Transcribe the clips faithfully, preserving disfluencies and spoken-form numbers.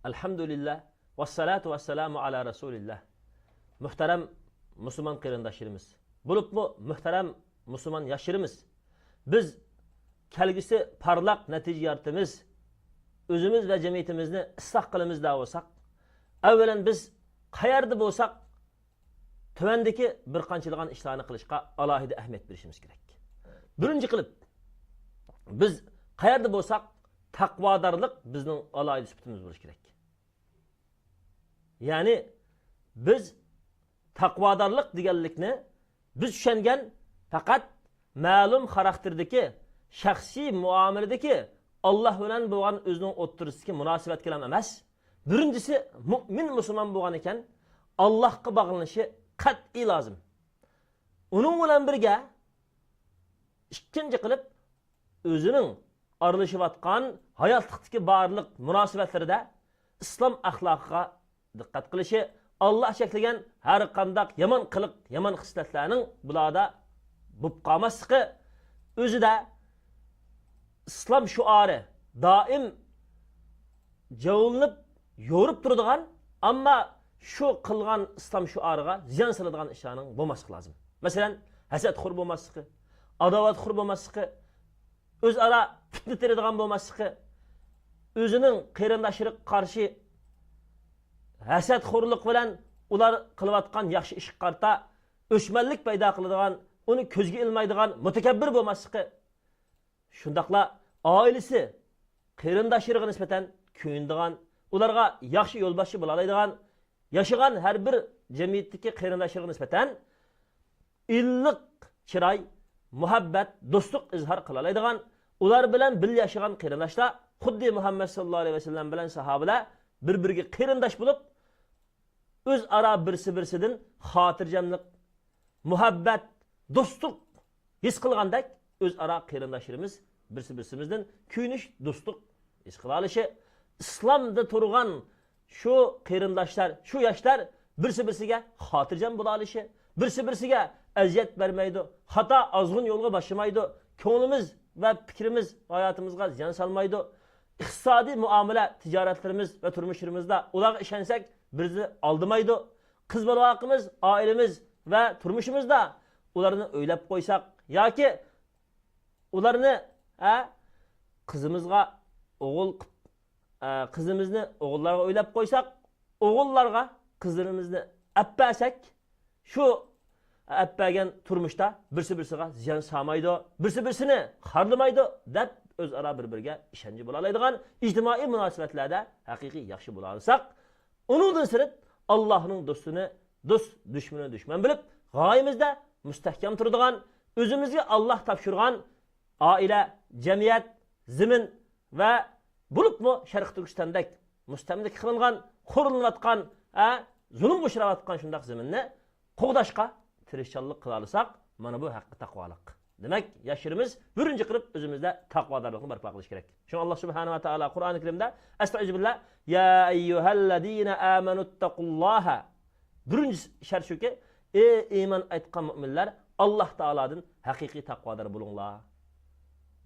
ئەلھەمدۇلىللا، ۋەسسالاتۇ ۋەسسالامۇ ئالا رەسۇلىللا. مۆھتەرەم مۇسۇلمان قېرىنداشلىرىمىز، بولۇپمۇ مۆھتەرەم مۇسۇلمان ياشلىرىمىز، بىز كەلگۈسى پارلاق نەتىجە يارىتىمىز، ئۆزىمىز ۋە جەمئىيىتىمىزنى ئىسلاھ قىلىمىز دەۋاتساق، ئەۋۋەلەن بىز قەيەردە بولساق، تۆۋەندىكى بىر قانچىلىغان ئىشلارنى قىلىشقا ئالاھىدە ئەھمىيەت بېرىشىمىز كېرەك. بىرىنچى قىلىپ، بىز قەيەردە بولساق، تەقۋادارلىق بىزنىڭ ئالاھىدە سۈپىتىمىز بولۇشى كېرەك. يەنى بىز تەقۋادارلىق دېگەنلىكنى بىز چۈشەنگەن پەقەت مەلۇم خاراكتېردىكى، شەخسىي مۇئامىلىدىكى، ئاللا بىلەن بولغان ئۆزىنىڭ ئوتتۇرىسىدىكى مۇناسىۋەتكىلا ئەمەس. بىرىنچىسى، مۇئمىن مۇسۇلمان بولغان ئىكەن، ئاللاغا باغلىنىشى قەتئىي لازىم. ئۇنىڭ بىلەن بىرگە، ئىككىنچى قىلىپ، ئۆزىنىڭ ئارىلىشىۋاتقان ھاياتلىقتىكى بارلىق مۇناسىۋەتلىرىدە ئىسلام ئەخلاقىغا دىققەت قىلىشى، ئاللا چەكلىگەن ھەر قانداق يامان قىلىق، يامان خىسلەتلەرنىڭ بۇلاردا بولۇپ قالماسلىقى، ئۆزىدە ئىسلام شوئارى دائىم جاۋلىنىپ، يورۇپ تۇرىدىغان، ئەمما شۇ قىلغان ئىسلام شوئارىغا زىيان سالىدىغان ئىشلارنىڭ بولماسلىقى لازىم. مەسىلەن، ھەسەتخور بولماسلىقى، ئاداۋەتخور بولماسلىقى، ئۆزئارا پىتنە تېرىدىغان بولماسلىقى، ئۆزىنىڭ قېرىنداشلىرىغا قارشى ھەسەتخورلۇق بىلەن ئۇلار قىلىۋاتقان ياخشى ئىشقا قارىتا ئۆچمەنلىك پەيدا قىلىدىغان، ئۇنى كۆزگە ئىلمايدىغان، مۇتەكەببىر بولماسلىقى، شۇنداقلا ئائىلىسى، قېرىنداشلىرىغا نىسبەتەن كۆيۈنىدىغان، ئۇلارغا ياخشى يولباشچى بولالايدىغان، ياشىغان ھەر بىر جەمئىيەتتىكى قېرىنداشلىرىغا نىسبەتەن ئىللىق چىراي، مۇھەببەت، دوستلۇق ئىزھار قىلالايدىغان، ئۇلار بىلەن بىللە ياشىغان قېرىنداشلار خۇددى مۇھەممەد ساللاللاھۇ ئەلەيھى ۋەسەللەم بىلەن ساھابىلەر بىر-بىرىگە قېرىنداش بولۇپ، ئۆزئارا بىرسى-بىرسىدىن خاتىرجەملىك، مۇھەببەت، دوستلۇق ھېس قىلغاندەك، ئۆزئارا قېرىنداشلىرىمىز بىرسى-بىرسىمىزدىن كۆيۈنۈش، دوستلۇق ھېس قىلالىشى، ئىسلامدا تۇرغان شۇ قېرىنداشلار، شۇ ياشلار بىرسى-بىرسىگە خاتىرجەم بولالىشى، بىرسى-بىرسىگە ئەزىيەت بەرمەيدۇ، خاتا، ئازغۇن يولغا باشلىمايدۇ، كۆڭلىمىز ۋە پىكرىمىز ھاياتىمىزغا زىيان سالمايدۇ، ئىقتىسادىي مۇئامىلە، تىجارەتلىرىمىز ۋە تۇرمۇشلىرىمىزدا ئۇلارغا ئىشەنسەك، بىزنى ئالدىمايدۇ. قىز بالا-بالاقىمىز، ئائىلىمىز ۋە تۇرمۇشىمىزدا ئۇلارنى ئۆيلەپ قويساق ياكى ئۇلارنى، ھە، قىزىمىزغا ئوغۇل قىلىپ، ئە، قىزىمىزنى ئوغۇللارغا ئۆيلەپ قويساق، ئوغۇللارغا قىزلىرىمىزنى ئەپ بەرسەك، شۇ ئەپ بەرگەن تۇرمۇشتا بىرسى بىرسىگە زىيان سالمايدۇ، بىرسى بىرسىنى خارلىمايدۇ دەپ ئۆزئارا بىر بىرىگە ئىشەنچى بولالايدىغان، ئىجتىمائىي مۇناسىۋەتلەردە ھەقىقىي ياخشى بولالىساق، ئۇنىڭدىن سىرت، ئاللاھنىڭ دوستىنى دوست، دۈشمىنىنى دۈشمەن بىلىپ، غايىمىزدە مۇستەھكەم تۇرىدىغان، ئۆزىمىزگە ئاللاھ تاپشۇرغان ئائىلە، جەمئىيەت، زېمىن ۋە بولۇپمۇ شەرقىي تۈركىستاندەك مۇستەملىكە قىلىنغان، خورلىنىۋاتقان، ئە، زۇلۇمغا ئۇچراۋاتقان شۇنداق زېمىننى قوغداشقا تىرىشچانلىق قىلالىساق، مانا بۇ ھەقىقىي تەقۋالىق. دېمەك، ياشلىرىمىز بىرىنچى قىلىپ ئۆزىمىزدە تەقۋادارلىقنى بەرپا قىلىش كېرەك. شۇڭا ئاللاھ سۇبھانەھۇ ۋە تائالا قۇرئانى كەرىمدە، ئەستەئىزۇ بىللا، يا ئەييۇھەللەزىنە ئامەنۇتتەقۇللاھە. بىرىنچى شەرت شۇكى، ئەي ئىمان ئېيتقان مۆمىنلەر، ئاللاھ تائالادىن ھەقىقىي تەقۋادار بولۇڭلار،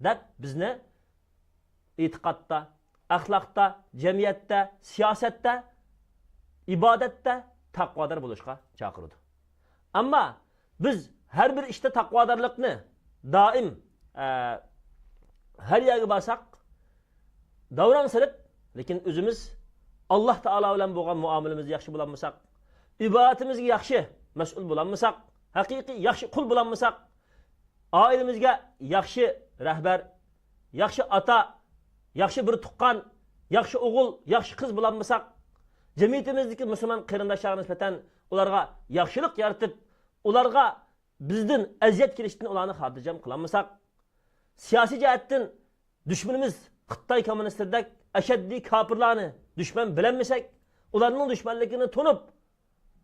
دەپ بىزنى ئېتىقادتا، ئەخلاقتا، جەمئىيەتتە، سىياسەتتە، ئىبادەتتە تەقۋادار بولۇشقا چاقىرىدۇ. ئەمما بىز ھەر بىر ئىشتا تەقۋادارلىقنى دائىم، ئە، ھەر يەرگە بارساق، داۋراڭ سېلىپ، لېكىن ئۆزىمىز ئاللاھ تائالا بىلەن بولغان مۇئامىلىمىزدە ياخشى بولالمىساق، ئىبادىتىمىزگە ياخشى مەسئۇل بولالمىساق، ھەقىقىي ياخشى قۇل بولالمىساق، ئائىلىمىزگە ياخشى رەھبەر، ياخشى ئاتا، ياخشى بىر تۇغقان، ياخشى ئوغۇل، ياخشى قىز بولالمىساق، جەمئىيىتىمىزدىكى مۇسۇلمان قېرىنداشلارغا نىسبەتەن ئۇلارغا ياخشىلىق يارىتىپ، ئۇلارغا بىزدىن ئەزىيەت كېلىشتىن ئۇلارنى خاتىرجەم قىلالمىساق، سىياسىي جەھەتتىن دۈشمىنىمىز خىتاي كوممۇنىستلىرىدەك ئەشەددىي كاپىرلارنى دۈشمەن بىلەلمىسەك، ئۇلارنىڭ دۈشمەنلىكىنى تونۇپ،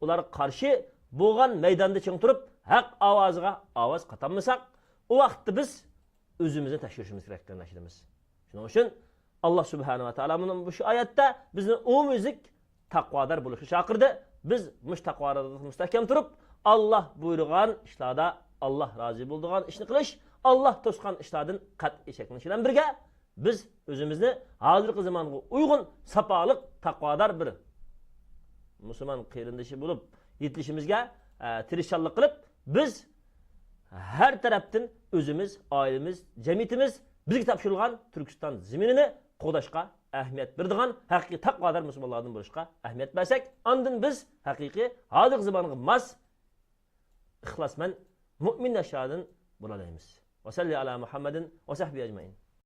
ئۇلارغا قارشى بولغان مەيداندا چىڭ تۇرۇپ، ھەق ئاۋازىغا ئاۋاز قاتالمىساق، ئۇ ۋاقىتتا بىز ئۆزىمىزنى تەكشۈرۈشىمىز كېرەك، قېرىنداشلىرىمىز. شۇنىڭ ئۈچۈن ئاللاھ سۇبھانەھۇ ۋە تائالا مۇنۇ، مۇشۇ ئايەتتە بىزنى ئومۇميۈزلۈك تەقۋادار بولۇشقا چاقىردى. بىز مۇشۇ تەقۋادارلىقتا مۇستەھكەم تۇرۇپ، ئاللاھ بۇيرۇغان ئىشلاردا ئاللاھ رازى بولىدىغان ئىشنى قىلىش، ئاللاھ توسقان ئىشلاردىن قەتئىي چەكلىنىش بىلەن بىرگە، بىز ئۆزىمىزنى ھازىرقى زامانغا ئۇيغۇن، ساپالىق، تەقۋادار بىر مۇسۇلمان قېرىندىشى بولۇپ يېتىلىشىمىزگە، ئە، تىرىشچانلىق قىلىپ، بىز ھەر تەرەپتىن ئۆزىمىز، ئائىلىمىز، جەمئىيىتىمىز بىزگە تاپشۇرۇلغان تۈركىستان زېمىنىنى قوغداشقا ئەھمىيەت بېرىدىغان ھەقىقىي تەقۋادار مۇسۇلمانلاردىن بولۇشقا ئەھمىيەت بەرسەك، ئاندىن بىز ھەقىقىي ھازىرقى زامانغا ماس ئىخلاسمەن مۇئمىن ياشلاردىن بولالايمىز. ۋەسەللى ئالا مۇھەممەدىن ۋە سەھبى ئەجمەئىن.